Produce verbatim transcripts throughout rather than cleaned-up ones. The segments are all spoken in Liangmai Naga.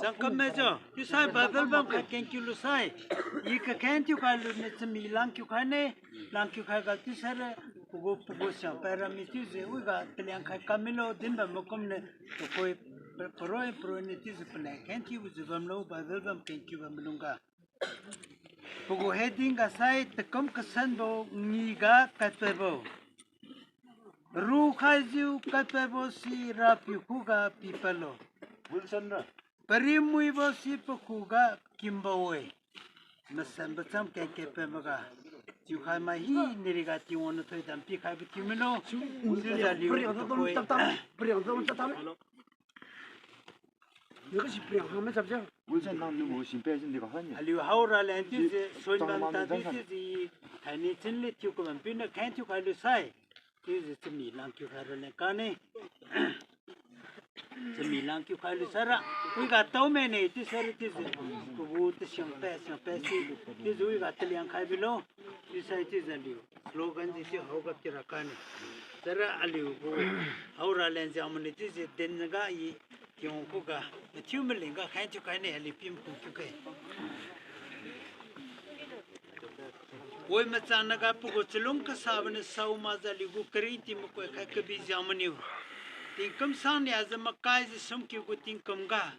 Changkam mejo, chiusai Bible bam khai kengkiu lusai. I kakhen thiukhai luniu chami langkiu khaine, langkiu khaiga chiusai re, pagu pagu siang paira mi chiujiu, wiga taliang khai kam milo, dinbam makumne, pakoi, paroi, paroi ni chiujiu paleng khen thiujiu bamlo, Bible bam kengkiu bam malungga. Pagu heading ga sai takum kasanbo ngiga katpaibo. Rukhaijiu katpaibo si Rapiu khuga pipadlo. Wilson ra. Parimuibo si pakhuga kimbo-e. Masanbo cham kengke pamaga. Chiukhai mai hiniu riga Tingwang niu thoidam pikhaibo thiu milo. Chiujiu aliu pariang tap tam, pariang tap tam. Nang kasi pariang hang mai chap jia. Wilson nang niu gu simpe sin di kahani. Aliu hao raleng chiujiu, soiman tadi chiujiu, thaini chinli thiu kabam piuniu khen thiukhai lusai. Chiujiu chami langkiu khai raleng kani. Chami langkiu khai lusaira. Wiga tao mene chiusai re chiujiu. Pagu tasiang pe, siang pe si. Chiujiu wiga taliang khai bilo. Chiusai chiujiu aliu. Slogan di chiu haoga kira kani. Saira aliu gu hao raleng jiang mani chiujiu dinga i Tingwang khuga, mathiu malingga khen thiukhaine aliu pim kum thiukhe. Oi machang naga pagu chalung kasaboniu sao makjiu aliu gu karingting makoi khai kabi jiang maniu. Tingkum sang niajiu makaijiu sumkiu gu tingkum ga.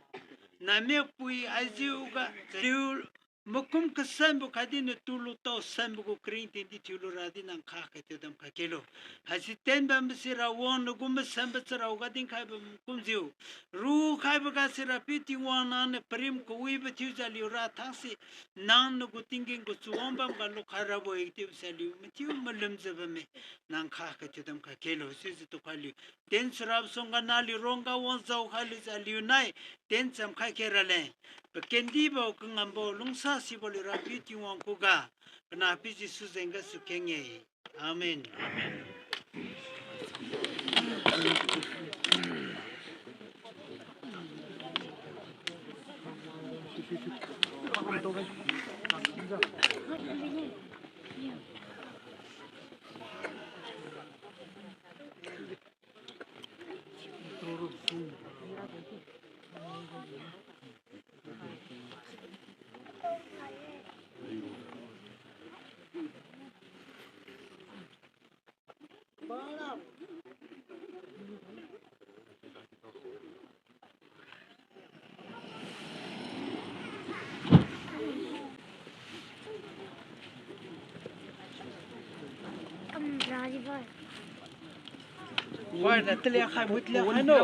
Namiakpui aijiu ga chaliu makum kasanbo khatdi natu lutao sanbo gu karingting di thiulura di nang kha khai thiudam khai khelo. Haisi tenbambo si Rawang nagu masanbo charao ga dinkhaibo kumjiu. Rukhaibo ga si Rapiu Tingwang nangniu parim kawibo thiujiu aliu rathak si nang nagu tinggen gu chawang bamga lukhai rabo-e chiubo si aliu mathiu malumjiu bamme. Nang kha khai thiudam khai khelo chiujiu tukhai liu. Ten surap sungga naliu rongga wang jaokhai lujiu aliu nai ten chamkhai khe raleng. Pakendibo kangambo lungsa sibo liu Rapiu Tingwang khuga. Panahpiu Jesu jeng gasu kheng-e. Amen. Wai na taliang khai, mui taliang khai no.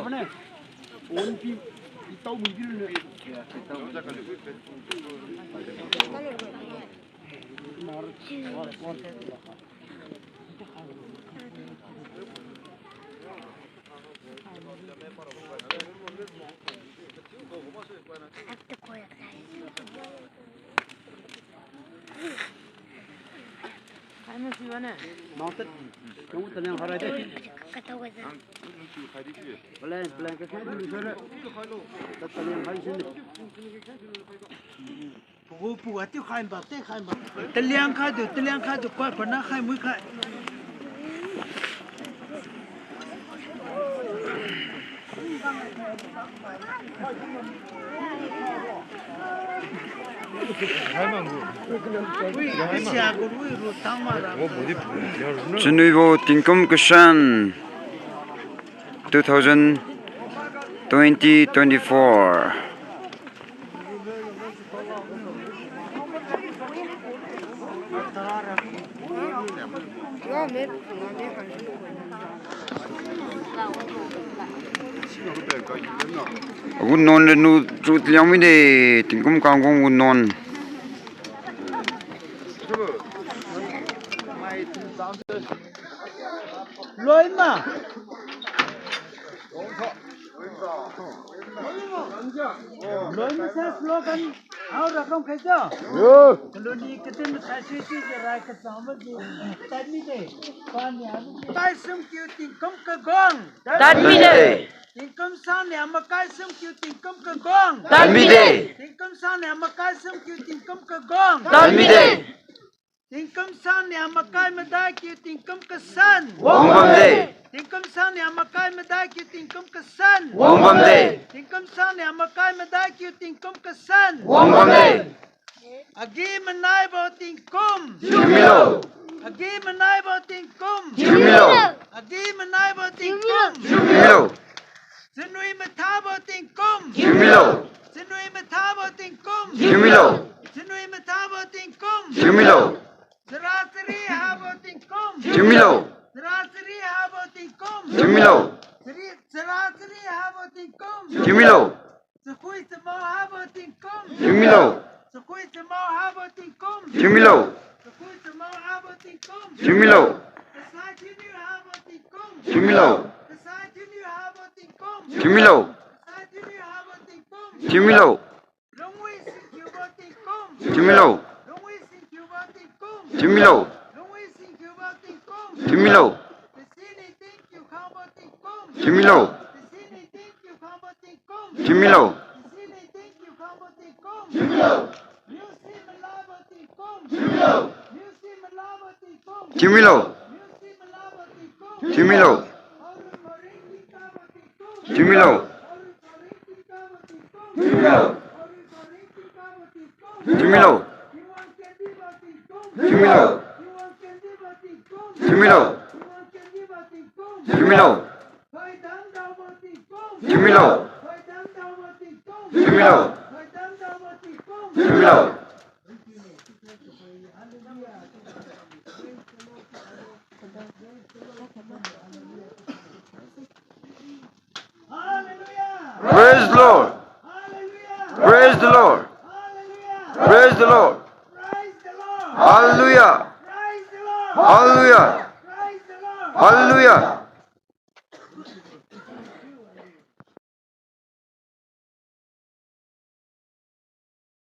Pagu pu atiu khai ba, te khai ba. Taliang khai du, taliang khai du, koi kona khai mui khai. Chunwibo tingkum kasan two thousand twenty twenty-four. Agu nuan ranu chu tiliang mide, tingkum kangkong gu nuan. Loima. Loima sa slogan. Hao rakam khaijo. Yo. Kaluni katin masai sui ti jerai kasama ji. Tadmide. Paniabu. Kaisum kiu tingkum kagong. Tadmide. Tingkum sangnia makai sum kiu tingkum kagong. Tadmide. Tingkum sangnia makai sum kiu tingkum kagong. Tadmide. Tingkum sangnia makai madai kiu tingkum kasan. Wangbamde. Tingkum sangnia makai madai kiu tingkum kasan. Wangbamde. Tingkum sangnia makai madai kiu tingkum kasan. Wangbamde. Agi-manaibo tingkum. Thiumilo. Agi-manaibo tingkum. Thiumilo. Agi-manaibo tingkum. Thiumilo. Chanui mathabo tingkum. Thiumilo. Chanui mathabo tingkum. Thiumilo. Chanui mathabo tingkum. Thiumilo. Chara chari habo tingkum. Thiumilo. Chara chari habo tingkum. Thiumilo. Chari, chara chari habo tingkum. Thiumilo. Chakhui chamao habo tingkum. Thiumilo. Chakhui chamao habo tingkum. Thiumilo. Chakhui chamao habo tingkum. Thiumilo. Kasai thiuniu habo tingkum. Thiumilo. Kasai thiuniu habo tingkum. Thiumilo. Kasai thiuniu habo tingkum. Thiumilo. Lungwi singkiubo tingkum. Thiumilo. Lungwi singkiubo tingkum. Thiumilo. Lungwi singkiubo tingkum. Thiumilo. Kasini tingkiu khangbo tingkum. Thiumilo. Kasini tingkiu khangbo tingkum. Thiumilo. Kasini tingkiu khangbo tingkum. Thiumilo. Liusi malabo tingkum. Thiumilo. Liusi malabo tingkum. Thiumilo. Liusi malabo tingkum. Thiumilo. Haoru maring tingkabo tingkum. Thiumilo. Haoru maring tingkabo tingkum. Thiumilo. Haoru maring tingkabo tingkum. Thiumilo. Tingwang kendibo tingkum. Thiumilo. Tingwang kendibo tingkum. Thiumilo. Tingwang kendibo tingkum. Thiumilo. Thoidam daobo tingkum. Thiumilo. Thoidam daobo tingkum. Thiumilo. Thoidam daobo tingkum. Thiumilo. Hallelujah. Praise the Lord. Hallelujah. Praise the Lord. Hallelujah. Praise the Lord. Praise the Lord. Hallelujah. Praise the Lord. Hallelujah. Praise the Lord. Hallelujah.